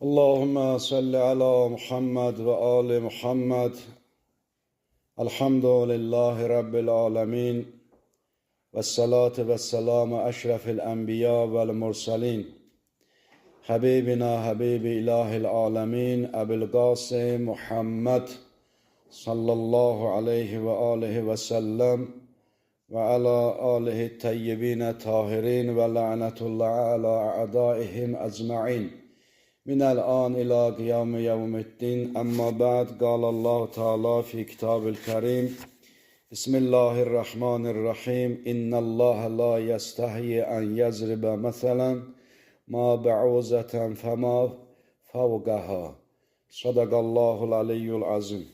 Allahümme salli ala Muhammed ve ali Muhammed. Elhamdülillahi Rabbil alemin. Və salatu və selamu əşrəfil ənbiya vəl mursalin. Habibina habibi ilahil alemin Əbil Qasim Muhammed sallallahu aleyhi və alihi və səlləm və ala alihi təyyibinə tahirin və la'nətullah ala a'daihim əcma'in. Minəl an ila qiyamı yevmiddin. Əmma bə'd, qalallahu Teala fi kitabil kərim. Bismillahirrahmanirrahim. İnnallaha la yestahyi en yezribe meselen ma ba'uzeten fema fevqaha. Sadaqallahul aliyyul azim.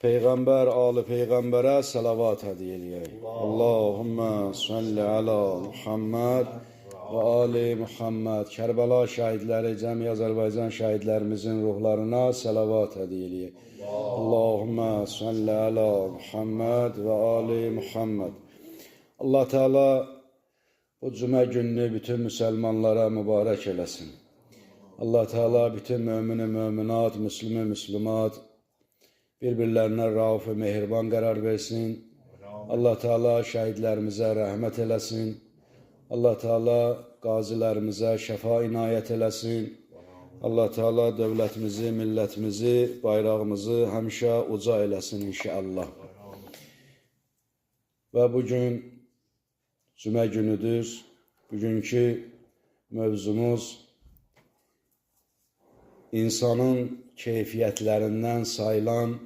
Peyğəmbər, ali Peyğəmbərə səlavat hədiyyə eləyək. Allahümmə salli ala Muhammed və ali Muhammed. Kərbəla şəhidləri, cəmi Azərbaycan şəhidlərimizin ruhlarına səlavat hədiyyə eləyək. Allahümmə salli ala Muhammed və ali Muhammed. Allah Teala bu cümə gününü bütün müsəlmanlara mübarək eləsin. Allah Teala bütün mümini möminat, müslümi müslümat bir-birlərinə rauf və mehriban qərar versin. Allah Teala şəhidlərimizə rəhmət eləsin. Allah Teala qazilərimizə şəfa inayət eləsin. Allah Teala dövlətimizi, millətimizi, bayrağımızı həmişə uca eləsin inşallah. Və bugün cümə günüdür. Bugünkü mövzumuz insanın keyfiyyətlərindən sayılan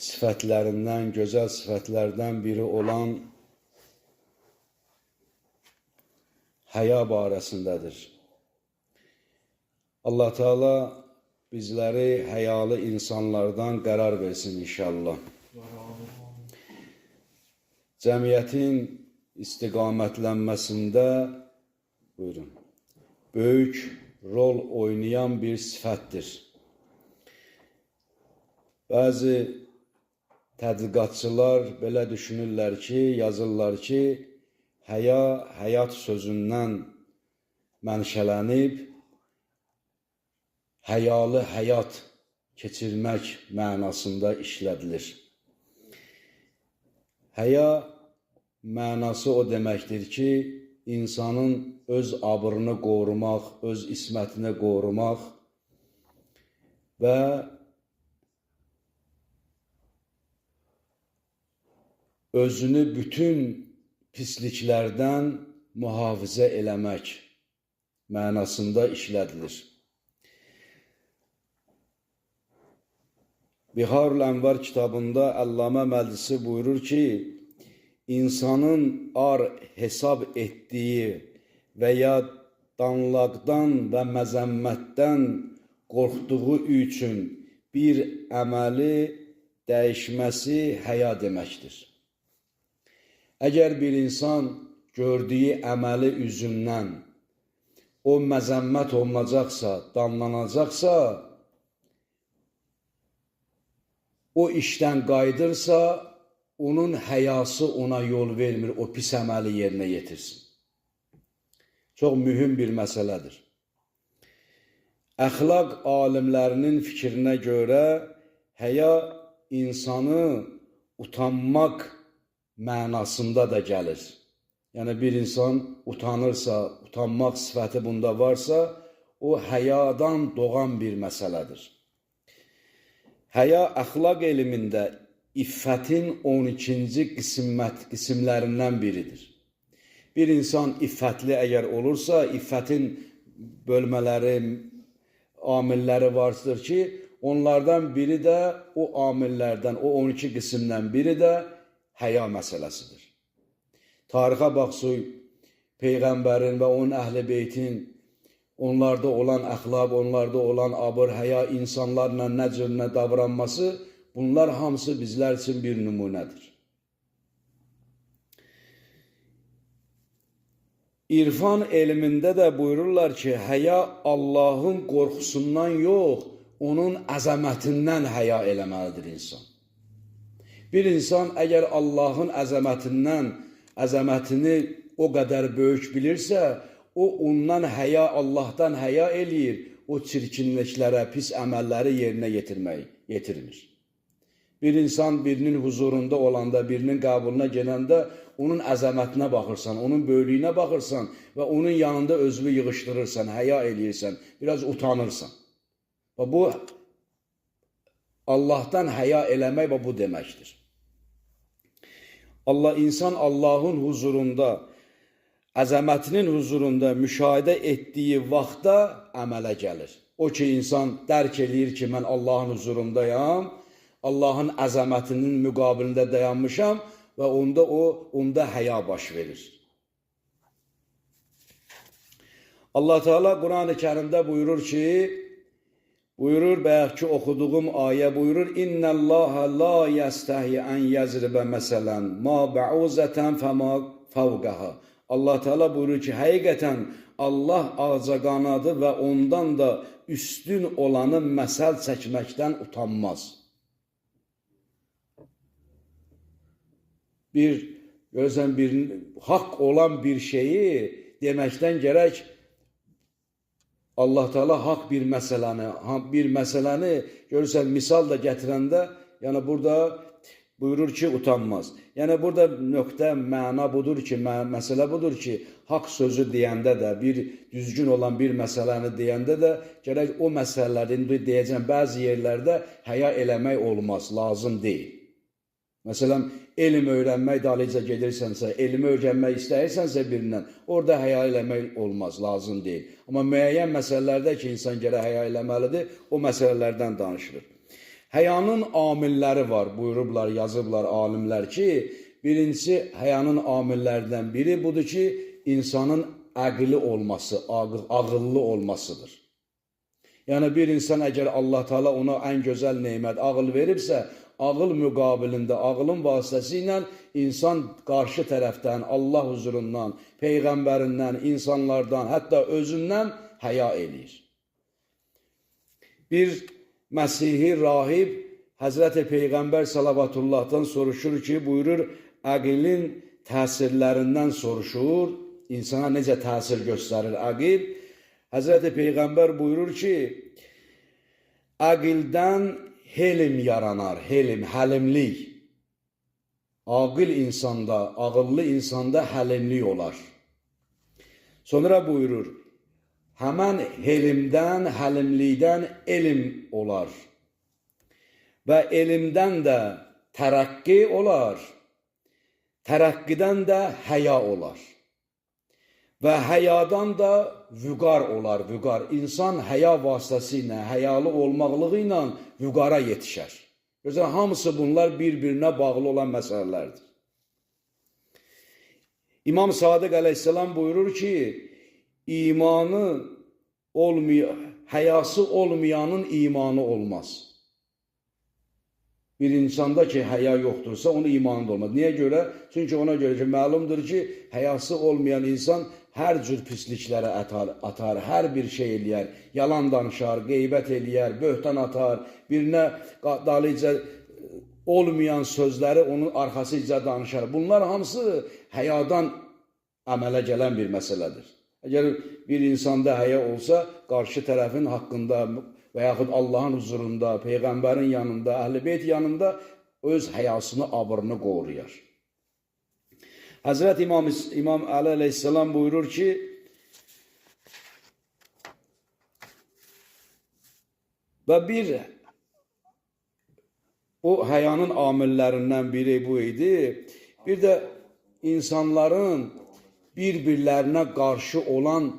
sifətlərindən, gözəl sifətlərdən biri olan həya barəsindədir. Allah Teala bizləri həyalı insanlardan qərar versin inşallah. Cəmiyyətin istiqamətlənməsində buyurun, böyük rol oynayan bir sifətdir. Bəzi tədqiqatçılar belə düşünürlər ki, yazırlar ki, həya, həyat sözündən mənşələnib, həyalı həyat keçirmək mənasında işlədilir. Həya mənası o deməkdir ki, insanın öz abrını qorumaq, öz ismətini qorumaq və özünü bütün pisliklərdən mühafizə eləmək mənasında işlədilir. Biharul Ənvar kitabında Əllamə Məclisi buyurur ki, insanın ar hesab etdiyi və ya danlaqdan və məzəmmətdən qorxduğu üçün bir əməli dəyişməsi həya deməkdir. Əgər bir insan gördüyü əməli üzündən o məzəmmət olunacaqsa, danlanacaqsa, o işdən qayıdırsa, onun həyası ona yol vermir, o pis əməli yerinə yetirsin. Çox mühüm bir məsələdir. Əxlaq alimlərinin fikrinə görə həya insanı utanmaq mənasında da gəlir. Yəni bir insan utanırsa, utanmaq sifəti bunda varsa, o həyadan doğan bir məsələdir. Həya əxlaq elmində iffətin 12-ci qismlərindən biridir. Bir insan iffətli əgər olursa, iffətin bölmələri, amilləri vardır ki, onlardan biri də o amillərdən, o 12 qismdən biri də həya məsələsidir. Tarixə baxsaq, Peyğəmbərin və onun əhl-i beytin onlarda olan əxlaq, onlarda olan abır, həya, insanlarla nə cür nə davranması, bunlar hamısı bizlər üçün bir nümunədir. İrfan elmində də buyururlar ki, həya Allahın qorxusundan yox, onun əzəmətindən həya eləməlidir insan. Bir insan əgər Allahın əzəmətini o qədər böyük bilirsə, O ondan həya, Allahdan həya eləyir, o çirkinliklərə, pis əməlləri yerinə yetirmir. Bir insan birinin huzurunda olanda, birinin qəbuluna gələndə onun əzəmətinə baxırsan, onun böyüklüyünə baxırsan və onun yanında özünü yığışdırırsan, həya eləyirsən, biraz utanırsan. Və bu Allahdan həya eləmək və bu deməkdir. Allah, insan Allahın huzurunda, əzəmətinin huzurunda müşahidə etdiyi vaxtda əmələ gəlir. O ki, insan dərk eləyir ki, mən Allahın huzurundayam, Allahın əzəmətinin müqabilində dayanmışam və onda həya baş verir. Allah Teala Quran-ı Kərimdə buyurur ki, buyurur, bayaqki oxuduğum ayə buyurur, İnnəllaha la yəstəhi ən yəzribə məsələn, ma bəuzətən fəma fəvqəha. Allah Teala buyurur ki, həqiqətən Allah ağcaqanadı və ondan da üstün olanı məsəl çəkməkdən utanmaz. Görürsən, bir haqq olan bir şeyi deməkdən gərək Allah Teala haqq bir məsələni, görürsən, misal da gətirəndə, yəni burada buyurur ki, utanmaz. Yəni burada nöqtə, məna budur ki, məsələ budur ki, haqq sözü deyəndə də, bir düzgün olan bir məsələni deyəndə də, gərək o məsələləri, indi deyəcəm, bəzi yerlərdə həya eləmək olmaz, lazım deyil. Məsələn, elm öyrənmək dalıca gedirsənsə, elmi öyrənmək istəyirsənsə birindən, orada həya eləmək olmaz, lazım deyil. Amma müəyyən məsələlərdə ki, insan gərək həya eləməlidir, o məsələlərdən danışılır. Həyanın amilləri var, buyurublar, yazıblar alimlər ki, birincisi, həyanın amillərindən biri budur ki, insanın əqli olması, ağıllı olmasıdır. Yəni, bir insan əgər Allah Teala ona ən gözəl nemət, ağıl veribsə, ağıl müqabilində, ağılın vasitəsilə insan qarşı tərəfdən, Allah huzurundan, peyğəmbərindən, insanlardan, hətta özündən həya eləyir. Bir Məsihi rahib Həzrəti Peyğəmbər salavatullahdan soruşur ki, buyurur, əqilin təsirlərindən soruşur, insana necə təsir göstərir əqil? Həzrəti Peyğəmbər buyurur ki, əqildən helm yaranar, helm, həlimlik. Ağıl insanda, ağıllı insanda həlimlik olar. Sonra buyurur, həmən helmdən, həlimlikdən elm olar və elmdən də tərəqqi olar, tərəqqidən də həya olar və həyadan da vüqar olar, vüqar. İnsan həya vasitəsilə, həyalı olmaqlığı ilə vüqara yetişər. Gözəl, hamısı bunlar bir-birinə bağlı olan məsələlərdir. İmam Sadiq əleyhissalam buyurur ki, imanı olmayan, həyası olmayanın imanı olmaz. Bir insanda ki, həya yoxdursa, onun imanı da olmaz. Niyə görə? Çünki ona görə ki, məlumdur ki, həyası olmayan insan hər cür pisliklərə atar, hər bir şey eləyər, yalan danışar, qeybət eləyər, böhtan atar, birinə dalıca olmayan sözləri onun arxasıca danışar. Bunlar hamısı həyadan əmələ gələn bir məsələdir. Əgər bir insanda həya olsa, qarşı tərəfin haqqında və yaxud Allahın huzurunda, Peyğəmbərin yanında, Əhl-i Beyt yanında öz həyasını, abrını qoruyar. Həzrət İmam Əli əleyhissalam buyurur ki, və bir o həyanın amillərindən biri bu idi. Bir də insanların bir-birlərinə qarşı olan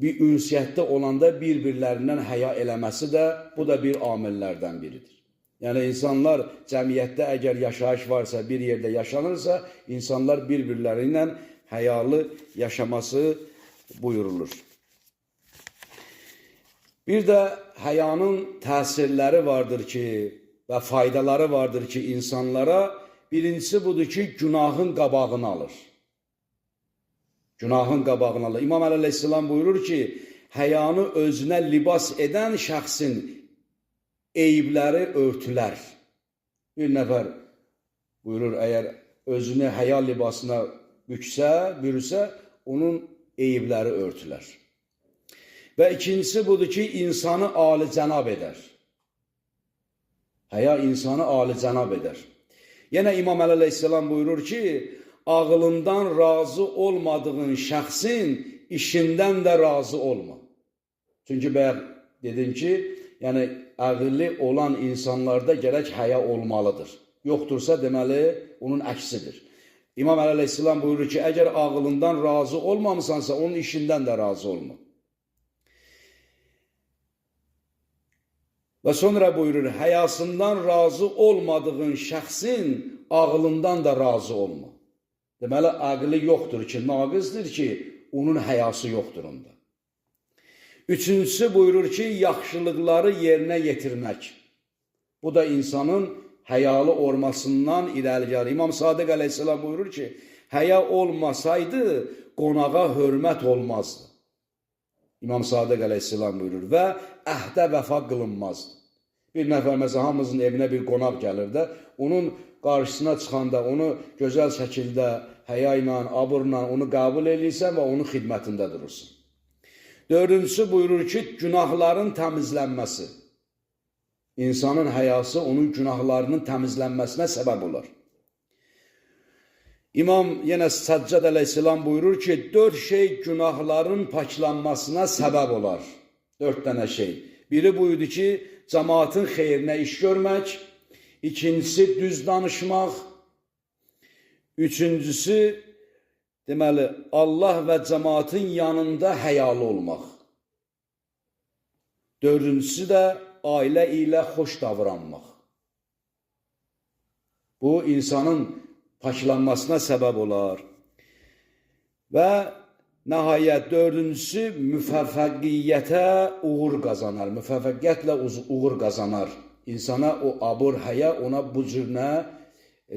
bir ünsiyyətdə olanda bir-birlərindən həya eləməsi də, bu da bir amillərdən biridir. Yəni, insanlar cəmiyyətdə əgər yaşayış varsa, bir yerdə yaşanırsa, insanlar bir-birləri ilə həyalı yaşaması buyurulur. Bir də həyanın təsirləri vardır ki, və faydaları vardır ki, insanlara. Birincisi budur ki, günahın qabağını alır. Günahın qabağını alır. İmam Əli əleyhissalam buyurur ki, həyanı özünə libas edən şəxsin eyibləri örtülər. Bir nəfər buyurur, əgər özünü həya libasına büksə, bürüsə, onun eyibləri örtülər. Və ikincisi budur ki, insanı alicənab edər. Həya insanı alicənab edər. Yenə İmam Əli əleyhissalam buyurur ki, ağlından razı olmadığın şəxsin işindən də razı olma. Çünki bayaq dedim ki, yəni ağıllı olan insanlarda gərək həya olmalıdır. Yoxdursa, deməli, onun əksidir. İmam Əli əleyhissalam buyurur ki, əgər ağlından razı olmamısansa, onun işindən də razı olma. Və sonra buyurur, həyasından razı olmadığın şəxsin ağlından da razı olma. Deməli, ağlı yoxdur ki, naqizdir ki, onun həyası yoxdur onda. Üçüncüsü buyurur ki, yaxşılıqları yerinə yetirmək. Bu da insanın həyalı olmasından irəli gəlir. İmam Sadiq əleyhissalam buyurur ki, həya olmasaydı qonağa hörmət olmazdı. İmam Sadiq əleyhissalam buyurur və əhdə vəfa qılınmazdı. Bir nəfər məsələn hamımızın evinə bir qonaq gəlir də, onun qarşısına çıxanda onu gözəl şəkildə həya ilə, abırla onu qəbul eləyirsən və onun xidmətində durursun. Dördüncüsü buyurur ki, günahların təmizlənməsi. İnsanın həyası onun günahlarının təmizlənməsinə səbəb olar. İmam yenə Səccad əleyhissalam buyurur ki, 4 şey günahların paklanmasına səbəb olar. 4 dənə şey. Biri buyurdu ki, cəmaatın xeyrinə iş görmək, ikincisi düz danışmaq, üçüncüsü deməli Allah və cəmaatın yanında həyalı olmaq. Dördüncüsü də ailə ilə xoş davranmaq. Bu insanın paklanmasına səbəb olar. Və nəhayət dördüncüsü müvəffəqiyyətə uğur qazanar. Müvəffəqiyyətlə uğur qazanar. İnsana o abur, həya ona bu cür nə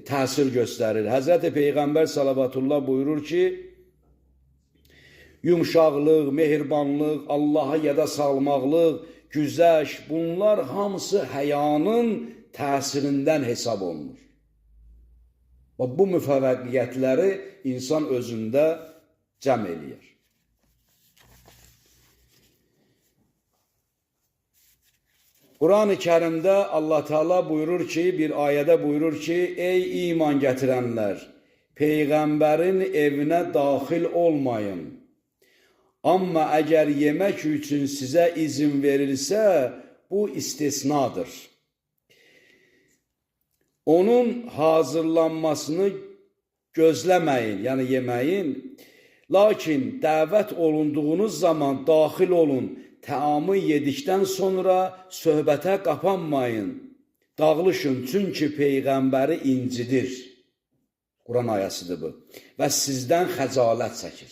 təsir göstərir. Həzrəti Peyğəmbər salavatullah buyurur ki, yumşaqlıq, mehribanlıq, Allaha yada salmaqlıq, güzəş, bunlar hamısı həyanın təsirindən hesab olunur. Və bu müvəffəqiyyətləri insan özündə cəm eləyir. Quran-ı Kərimdə Allah Teala buyurur ki, bir ayədə buyurur ki, ey iman gətirənlər, Peyğəmbərin evinə daxil olmayın. Amma əgər yemək üçün sizə izin verilsə, bu istisnadır. Onun hazırlanmasını gözləməyin, yəni yeməyin. Lakin dəvət olunduğunuz zaman daxil olun, təamı yedikdən sonra söhbətə qapanmayın. Dağılışın, çünki Peyğəmbəri incidir. Quran ayəsidir bu. Və sizdən xəcalət çəkir.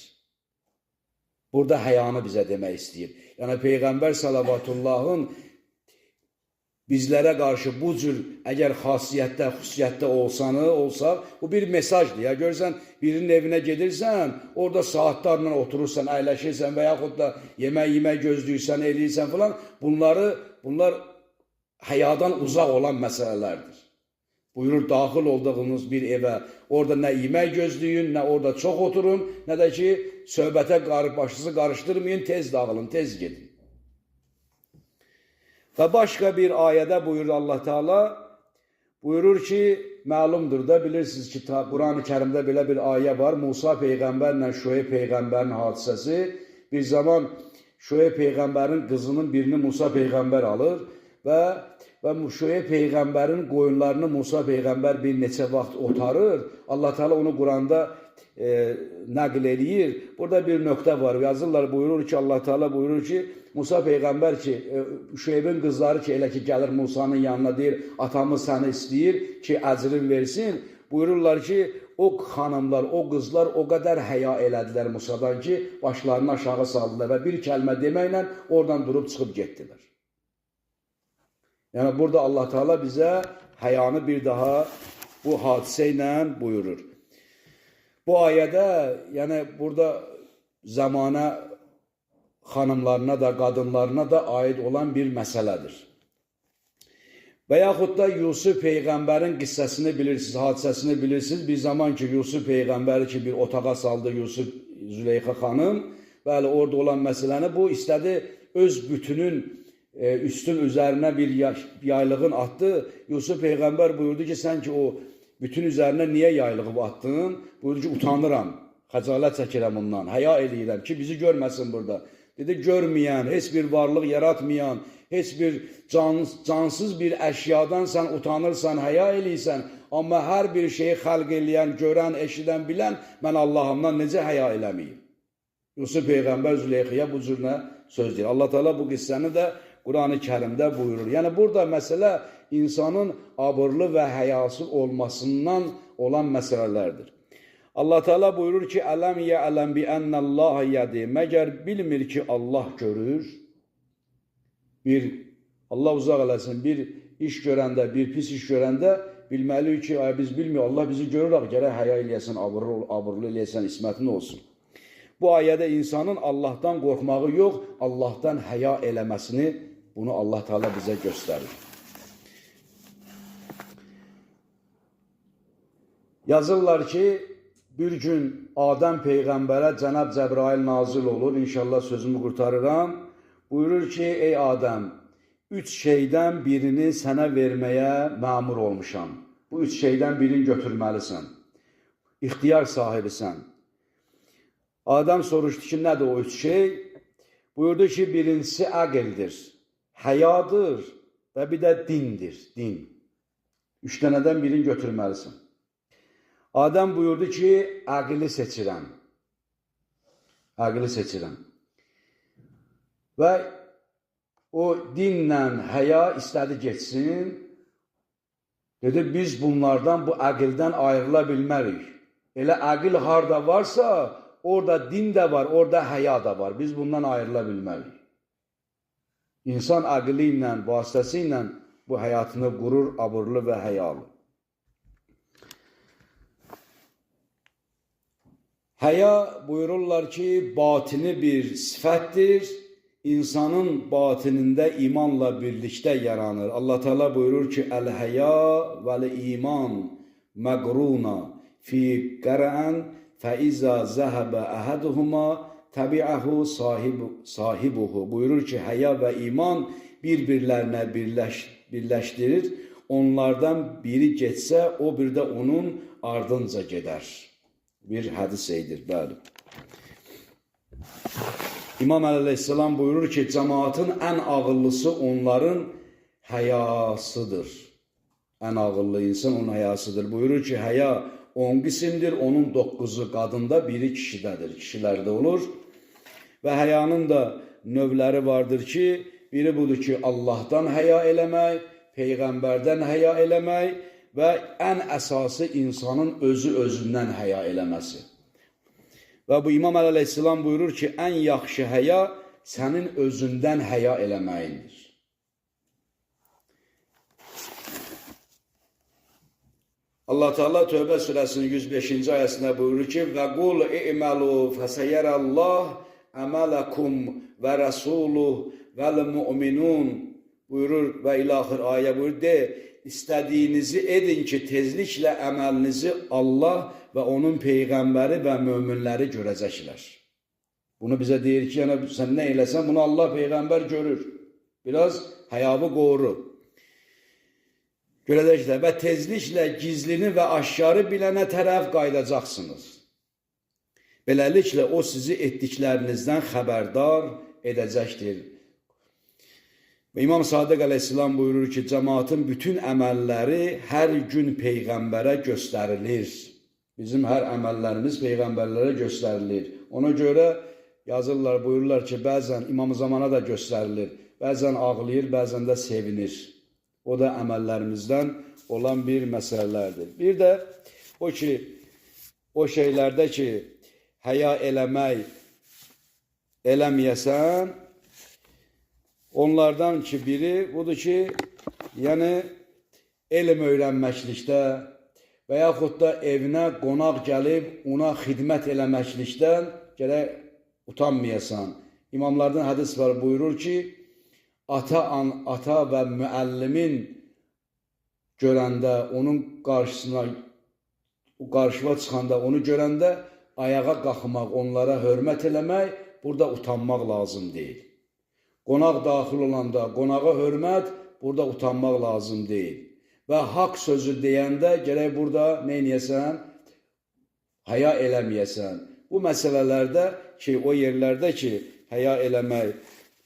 Burada həyanı bizə demək istəyir. Yəni Peyğəmbər salavatullahın bizlərə qarşı bu cür əgər xasiyyətdə, xüsusiyyətdə olsa, bu bir mesajdır. Ya görürsən, birinin evinə gedirsən, orada saatlarla oturursan, əyləşirsən və yaxud da yemək gözləyirsən, eləyirsən filan. Bunlar həyadan uzaq olan məsələlərdir. Buyurur, daxil olduğunuz bir evə, orada nə yemək gözləyin, nə orada çox oturun, nə də ki, söhbətə başınızı qarışdırmayın, tez dağılın, tez gedin. Və başqa bir ayədə buyurur Allah Teala, buyurur ki, məlumdur da, bilirsiniz ki, Quran-ı Kərimdə belə bir ayə var, Musa Peyğəmbərlə Şüeyb Peyğəmbərin hadisəsi. Bir zaman Şüeyb Peyğəmbərin qızının birini Musa Peyğəmbər alır və Şüeyb Peyğəmbərin qoyunlarını Musa Peyğəmbər bir neçə vaxt otarır. Allah Teala onu Quranda nəql eləyir. Burada bir nöqtə var. Yazırlar, buyurur ki, Allah Teala buyurur ki, Musa Peyğəmbər ki, Şüeybin qızları ki, elə ki gəlir Musanın yanına deyir, atamız səni istəyir ki, əcrin versin. Buyururlar ki, o xanımlar, o qızlar o qədər həya elədilər Musadan ki, başlarını aşağı saldılar və bir kəlmə deməklə oradan durub çıxıb getdilər. Yəni burada Allah Teala bizə həyanı bir daha bu hadisə ilə buyurur. Bu ayədə, yəni burada zəmanə xanımlarına da, qadınlarına da aid olan bir məsələdir. Və yaxud da Yusuf Peyğəmbərin qissəsini bilirsiniz, hadisəsini bilirsiniz. Bir zaman ki, Yusuf Peyğəmbəri ki, bir otağa saldı Yusuf Züleyxa xanım, bəli, orada olan məsələni bu istədi öz bütünün üstün üzərinə bir yaylığın atdı. Yusuf Peyğəmbər buyurdu ki, sən ki o bütün üzərinə niyə yaylığı atdın? Buyurdu ki, utanıram, xəcalət çəkirəm ondan, həya eləyirəm ki, bizi görməsin burada. Dedi, görməyən, heç bir varlıq yaratmayan, heç bir cansız bir əşyadan sən utanırsan, həya eləyirsən, amma hər bir şeyi xəlq eləyən, görən, eşidən, bilən, mən Allahımdan necə həya eləməyim? Yusuf Peyğəmbər Züleyxaya bu cür nə söz deyir. Allah Teala bu qissəni də Qur'an-ı Kərimdə buyurur. Yəni burada məsələ insanın abırlı və həyasız olmasından olan məsələlərdir. Allah Teala buyurur ki, Ələm yə'ləm bi ennəllaha yədi. Məgər bilmir ki, Allah görür? Bir, Allah uzaq eləsin, bir iş görəndə, bir pis iş görəndə bilməliyik ki, ay biz bilmiyor, Allah bizi görür, axı, gərək həya eləyəsən, abırlı eləyəsən, ismətin olsun. Bu ayədə insanın Allahdan qorxmağı yox, Allahdan həya eləməsini bunu Allah Teala bizə göstərir. Yazırlar ki, bir gün Adəm Peyğəmbərə Cənab Cəbrail nazil olur, İnşallah sözümü qurtarıram. Buyurur ki, ey Adəm, üç şeydən birini sənə verməyə məmur olmuşam. Bu üç şeydən birini götürməlisən. İxtiyar sahibisən. Adəm soruşdu ki, nədir o üç şey? Buyurdu ki, birincisi əqildir, həyadır və bir də dindir, din. Üç dənədən birini götürməlisən. Adəm buyurdu ki, əqili seçirəm. Əqili seçirəm. Və o dinlə həya istədi getsin. Dedi, biz bunlardan, bu əqildən ayrıla bilmərik. Elə əqil harda varsa, orada din də var, orada həya da var. Biz bundan ayrıla bilmərik. İnsan əqli ilə, vasitəsi ilə bu həyatını qurur, abırlı və həyalı. Həya buyururlar ki, batini bir sifətdir. İnsanın batinində imanla birlikdə yaranır. Allah Teala buyurur ki, Əl-həya vəl-iman məqruna fi qərən fəizə zəhəbə əhəduhuma təbiəhu sahibuhu. Buyurur ki, həya və iman bir-birlərinə birləşdirir. Onlardan biri getsə, o bir də onun ardınca gedər. Bir hədis eydir, bəli. İmam Əli əleyhissalam buyurur ki, cəmaatın ən ağıllısı onların həyasıdır. Ən ağıllı insan onun həyasıdır. Buyurur ki, həya 10 qismdir, onun 9-u qadında, biri kişidədir, kişilərdə olur. Və həyanın da növləri vardır ki, biri budur ki, Allahdan həya eləmək, Peyğəmbərdən həya eləmək və ən əsası insanın özü özündən həya eləməsi. Və bu İmam Əli əleyhissalam buyurur ki, ən yaxşı həya sənin özündən həya eləməyindir. Allah Teala Tövbə surəsinin 105-ci ayəsində buyurur ki, və qul i'məlu fəsəyərəllah əmələkum və rəsuluh vəl mu'minun buyurur və ilaxır ayə buyurur, de, istədiyinizi edin ki, tezliklə əməlinizi Allah və onun peyğəmbəri və möminləri görəcəklər. Bunu bizə deyir ki, yəni sən nə eləsən, bunu Allah peyğəmbər görür. Biraz həyabı qoru. Görəcəklər və tezliklə gizlini və aşkarı bilənə tərəf qayıdacaqsınız. Beləliklə o sizi etdiklərinizdən xəbərdar edəcəkdir. Və İmam Sadiq əleyhissalam buyurur ki, cəmaatın bütün əməlləri hər gün peyğəmbərə göstərilir. Bizim hər əməllərimiz peyğəmbərlərə göstərilir. Ona görə yazırlar, buyururlar ki, bəzən İmam Zamana da göstərilir. Bəzən ağlayır, bəzən də sevinir. O da əməllərimizdən olan bir məsələlərdir. Bir də o ki, o şeylərdə ki, həya eləmək, eləməyəsən, onlardan ki biri budur ki, yəni elm öyrənməklikdə və yaxud da evinə qonaq gəlib ona xidmət eləməklikdən gərək utanmayasan. İmamlardan hədis var, buyurur ki, ata və müəllimin görəndə, onun qarşısına, qarşıma çıxanda, onu görəndə ayağa qalxmaq, onlara hörmət eləmək, burada utanmaq lazım deyil. Qonaq daxil olanda qonağa hörmət, burada utanmaq lazım deyil. Və haqq sözü deyəndə gərək burada nə eləyəsən? Həya eləməyəsən. Bu məsələlərdə ki, o yerlərdə ki, həya eləmək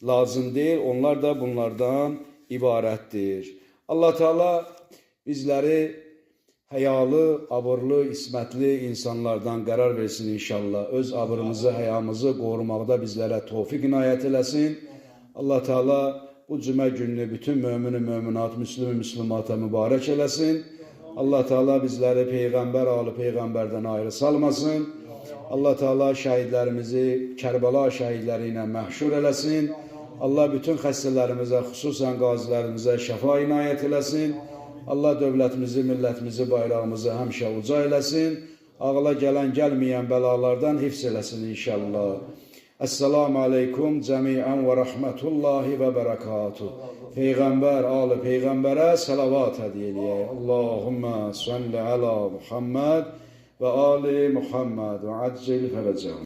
lazım deyil, onlar da bunlardan ibarətdir. Allah Teala bizləri həyalı, abırlı, ismətli insanlardan qərar versin inşallah. Öz abırımızı, həyamızı qorumaqda bizlərə tövfiq inayət eləsin. Allah Teala bu cümə gününü bütün mömin-ü möminat, müslüm-ü müslümata mübarək eləsin. Allah Teala bizləri peyğəmbər, alı peyğəmbərdən ayrı salmasın. Allah Teala şəhidlərimizi Kərbəla şəhidləri ilə məhşur eləsin. Allah bütün xəstələrimizə, xüsusən qazilərimizə şəfa inayət eləsin. Allah dövlətimizi, millətimizi, bayrağımızı həmişə uca eləsin. Ağla gələn, gəlməyən bəlalardan hifz eləsin inşallah. Esselamu aleykum cəmiən və rəhmətullahi və bərəkatuh. Peyğəmbər, alı peyğəmbərə səlavat hədiyyə eləyək. Allahümmə salli əla Muhammed və ali Muhammed və accil fərəcəhum.